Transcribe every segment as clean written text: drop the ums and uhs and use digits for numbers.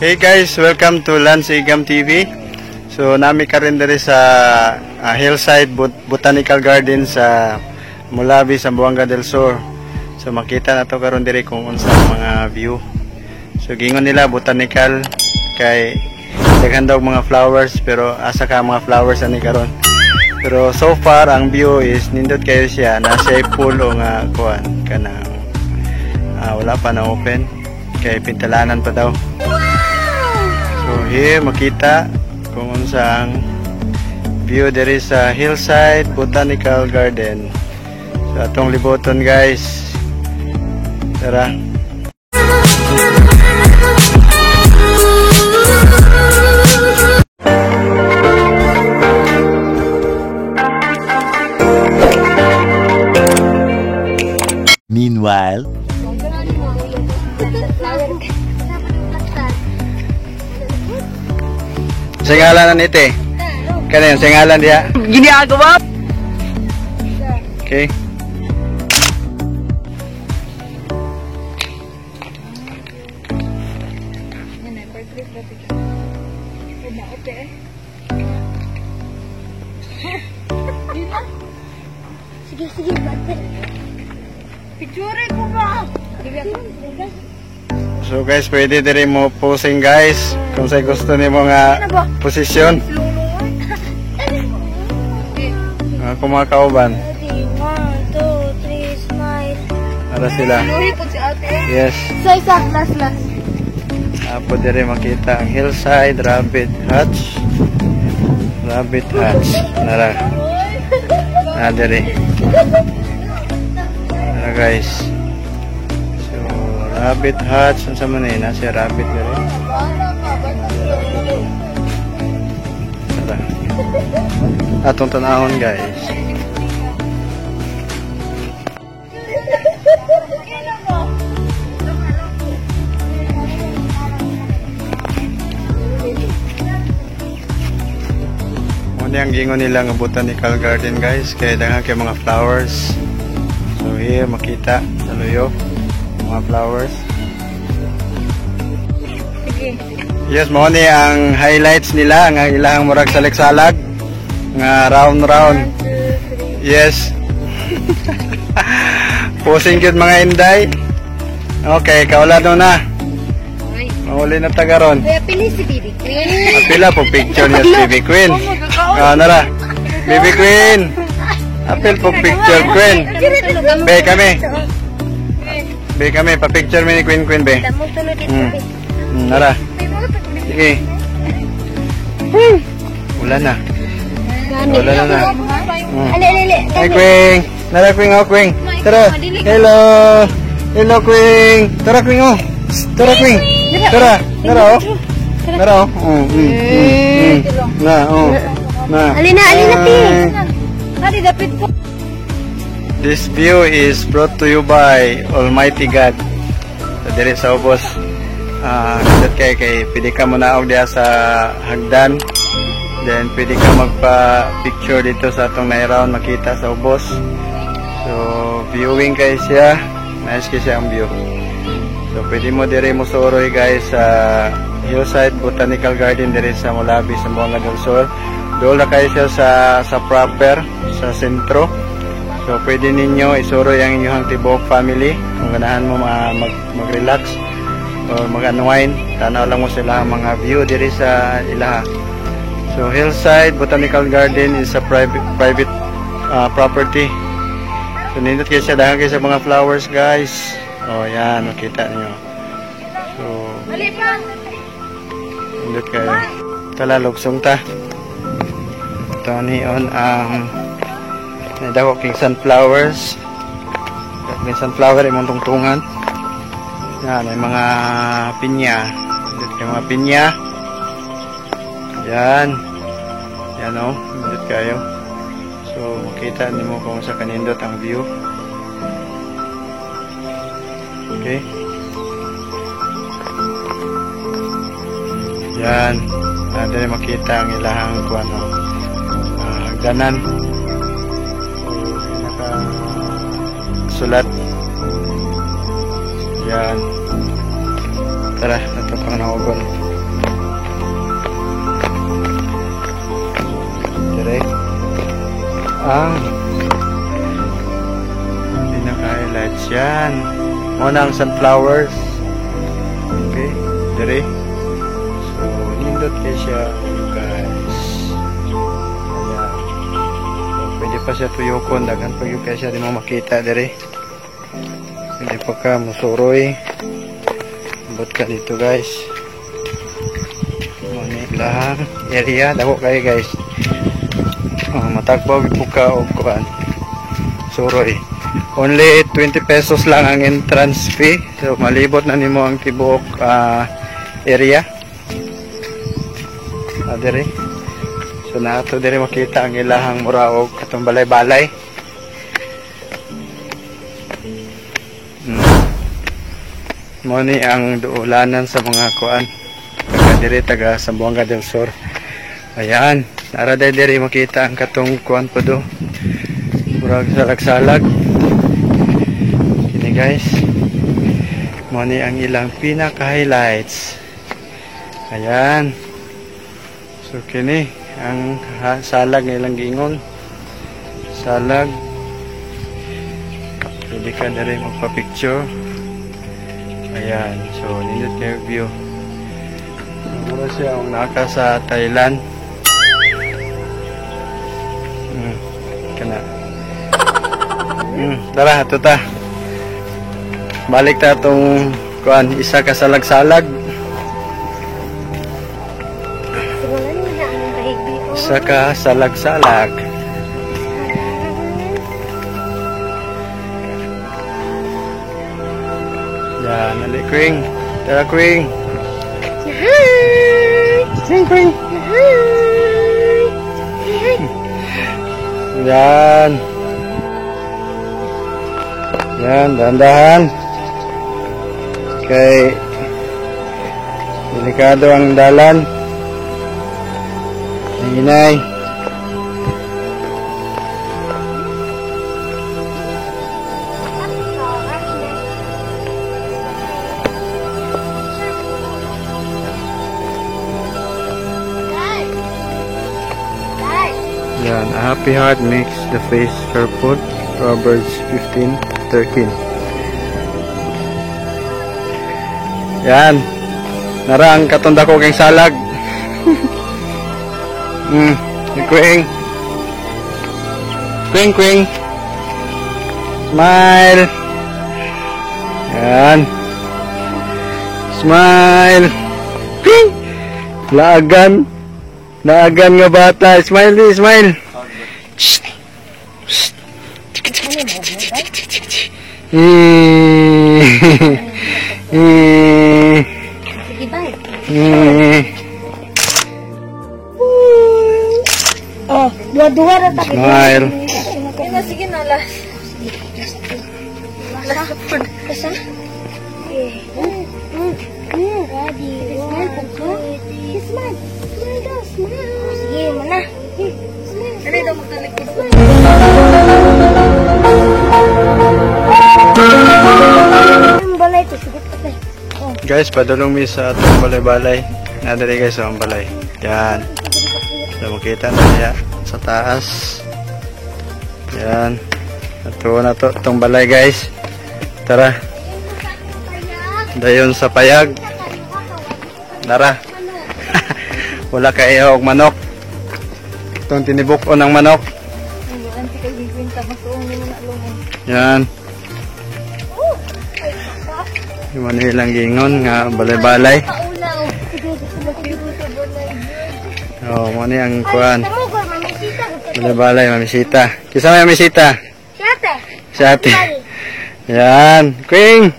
Hey guys, welcome to Lance Igam TV. So nami karon diri sa Hillside Botanical Garden sa Molave, Zamboanga del Sur. So makita na to karon diri kung unsa ang mga view. So giingon nila botanical kay daghan daw mga flowers, pero asa ka ang mga flowers ani karon? Pero so far ang view is nindot kayo siya, nasa pool o nga kuan kanang wala pa na open kay pintalanan pa daw. So here makita kung unsa ang view diri sa Hillside Botanical Garden. So atong libuton, guys. Tara. Meanwhile, Sa ngalan na nite. Kani sa ngalan diha. Ginagawa? Okay. Sige, sige, bate. Picture ko ba? So guys, pwede diri mo posing, guys, kung sa gusto nimo nga posisyon. Ako mga kauban. Ready, one, two, three, smile. Ara sila. Luhi po si ate. Yes. Isa, isa, last, last. Apo diri makita ang Hillside Rabbit Hutch. Rabbit Hutch. Nara. Na diri. Nara, guys. So Rabbit Hutch unsa man ni na si rabbit diri. Tara. Atong tanahon, guys. Muna ang gingon nila nga botanical garden, guys, kay daghan kay mga flowers. So here makita sa luyo mga flowers. Sige. Yes, mao ni ang highlights nila nga ilang murag salig-salag nga round round. One, two, three. Yes. Posing gyud, mga inday. Okay, kaula no na. Mahuli na tagaron. Kaya pili si Baby Queen. Apila po picture niya si Baby Queen. Ah, nara. Baby Queen. Apil po picture, Queen. Be kami. Be kami pa-picture mi ni Queen Queen, be. Damong tulog dito. Nara. Sige. Wala na. Wala na na. Ali, ali, ali. Hi, Queen. Nara, Queen, oh, Queen. Tara. Hello. Hello, Queen. Tara, Queen, oh. Tara, Queen. Tara. Nara, oh. Nara, oh. Na, oh. Na. Ali na, ali na, Pi. Hadi, dapit ko. This view is brought to you by Almighty God. So, diri sa ubos, nindot kay pwede ka munaog diha sa hagdan. Then pwede ka magpa-picture dito sa atong nairaon makita sa ubos. So viewing kay siya, nice kay siya ang view. So pwede mo diri mo suroy, guys, sa Hillside Botanical Garden diri sa Molave, Zamboanga del Sur. Dool na kayo siya sa proper sa sentro. So pwede ninyo isuroy ang inyong tibuok family kung ganahan mo mag-relax or mag-unwind. Tanaw lang mo sila ang mga view diri sa ilaha. So Hillside Botanical Garden is a private property. So nindot kayo siya, daghan kayo sa mga flowers, guys. Oh, yan makita niyo. So Ali pa. Nindot kayo. Tala, lugsong ta. Ito ni on ang dako king sunflowers. May sunflower imong tungtungan. Yan, may mga pinya. Nindot kayo mga pinya. Yan. Yan oh, nindot kayo. So makita nimo kung sa kanindot ang view. Okay. Yan. Dili makita ang ilahang kuan, oh. Hagdanan. Naka sulat. Yan. Tara, ato pang naugon. Dire ang pinaka-highlights yan. Mo na ang sunflowers. Okay, dire. So, nindot kay siya, guys. Ayan. So, pwede pa siya tuyokon. Daghan pa yun kay siya di mo makita dire. Pwede pa ka musuroy. Abot ka dito, guys. Mo ni lang area dako kayo, guys. Oh, matakbo po ka og kuan. Suroy. Only 20 pesos lang ang entrance fee. So malibot na nimo ang tibuok area. Dire. So naato dire makita ang ilahang mura og katong balay-balay. Mo ni ang duulanan sa mga kuan. Taga dire, taga Zamboanga del Sur. Ayan, nara day dire makita ang katong kuan po do. Murag salag-salag. Kini, guys. Mo ni ang ilang pinaka-highlights. Ayan. So kini ang salag nga ilang giingon. Salag. Pwede ka na rin magpa-picture. Ayan. So, nindot kayo view. Mura siya ang naka sa Thailand. Kana. Tara, ato ta. Balik ta tong kuan, isa ka salag-salag. Simulan mo na ang bahigbi ko. Isa ka salag-salag. Yan, ali Queen. Tara, Queen. Hi! Queen, Queen. Hi! Hi! Yan. Yan, dahan-dahan. Kay delikado ang dalan. Hinay. Yan, a happy heart makes the face cheerful. Proverbs 15:13. Yan. Nara ang katunda ko kay salag. Kwing. Kwing, kwing. Smile. Yan. Smile. Kwing. Laagan. Laagan nga bata. Smile, di, smile. Shh. Shh. Eh. Eh. Sige, bye. Eh. Oh, dua-dua ra ta. Smile. Sige na, sige na, last. Last po. Kasa? Eh. Ready. Smile po ko. Smile. Smile daw, smile. Sige, mana. Smile. Ano daw magtalikod ko? Ang balay to, sugot ka tayo. Oh. Guys, padulong mi sa atong balay-balay. Nadali, guys, ang balay. Yan. So, makita na siya sa taas. Yan. Ato na to, itong balay, guys. Tara. Dayon sa payag. Tara. Wala ka ihaw og manok. Itong tinibok-on ng manok. Anti kay gikwenta, masuong nimo na lungon. Yan. Yung manilang gingon nga balay-balay. Paulaw. Sige, sige, sige. Oh, mo ni ang kuan. Tamo ko, mamisita ko. Balay-balay, mamisita. Kisa may mamisita? Si ate. Si ate. Yan. Queen!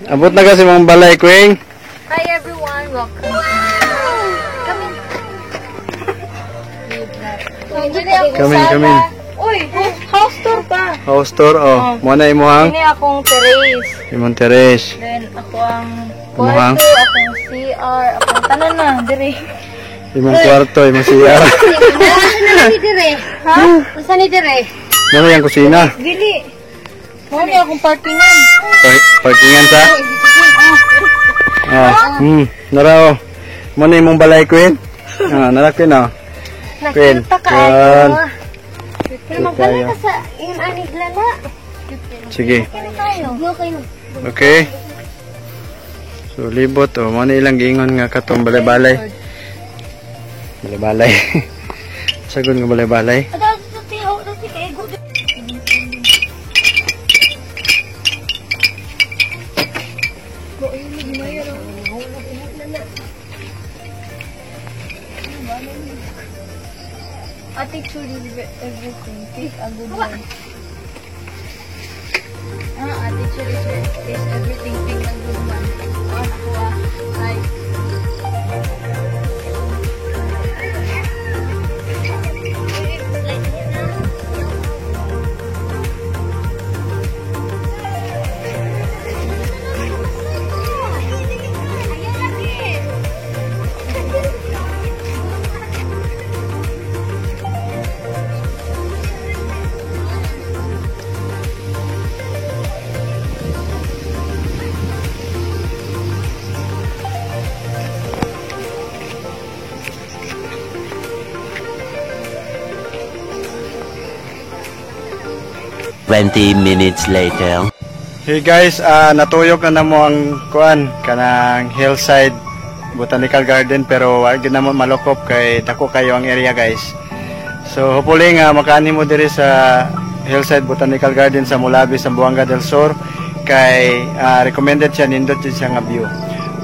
Abot na kasi mga balay, Queen. Hi everyone, welcome. Come in. Come in, come in. Uy, house tour pa. House tour, oh. Mo na imuhang Ini akong terrace. Imong terrace. Then ako ang Imuhang? kwarto, akong CR, akong tanan na, diri. Imong kwarto, imong CR. Unsa na ni dire? Ha? Unsa ni dire? Mo na yung kusina. Dili. Mo ni akong parkingan. Parkingan sa? Ah, nara oh. Mo na imong balay, Queen. Ah, nara, Queen, oh. Queen. Nakita ka. Yan. Pero magdala ka sa yung anig lala. Sige. Kaya tayo. Okay. Okay. So libot oh, mo na ilang giingon nga katong balay-balay. Balay-balay. Sagon nga balay-balay. Ada sa tiyo, dati kay go. Attitude is everything. Pick a good one. Ah, attitude is everything. Pick a good one. Oh, nakuha. Ay. 20 minutes later. Hey guys, natuyok na namo ang kuan kanang Hillside Botanical Garden, pero wa gyud namo malukop kay dako kayo ang area, guys. So hopefully nga makaani mo diri sa Hillside Botanical Garden sa Molave, Zamboanga del Sur kay recommended siya, nindot jud siya nga view.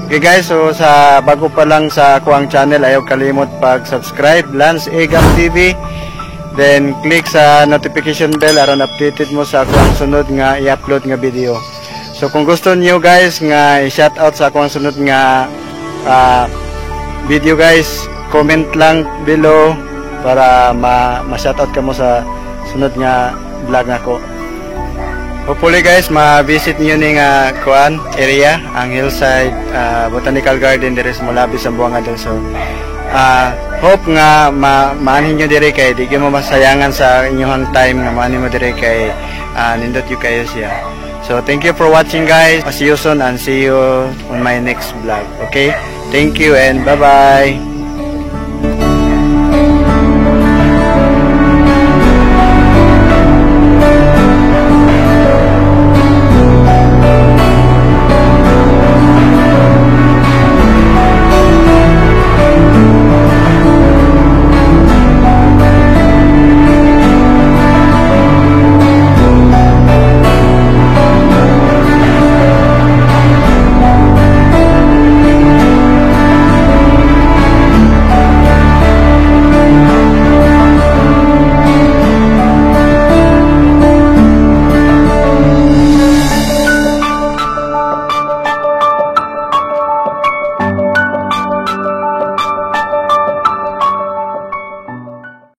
Okay guys, so sa bago pa lang sa akuang channel, ayaw kalimot pag-subscribe, Lance Egam TV. Then click sa notification bell aron updated mo sa akuang sunod nga i-upload nga video. So kung gusto niyo, guys, nga i-shout out sa akuang sunod nga video, guys, comment lang below para ma ma-shout out kamo sa sunod nga vlog nako. Hopefully guys, ma-visit niyo ni nga kuan area, ang Hillside Botanical Garden diri sa Molave, Zamboanga del Sur. Hope nga ma maanhin nyo diri kay di gyud mo masayangan sa inyong time nga maanhin mo diri kay nindot gyud kayo siya. So thank you for watching, guys. I'll see you soon and see you on my next vlog. Okay? Thank you and bye-bye.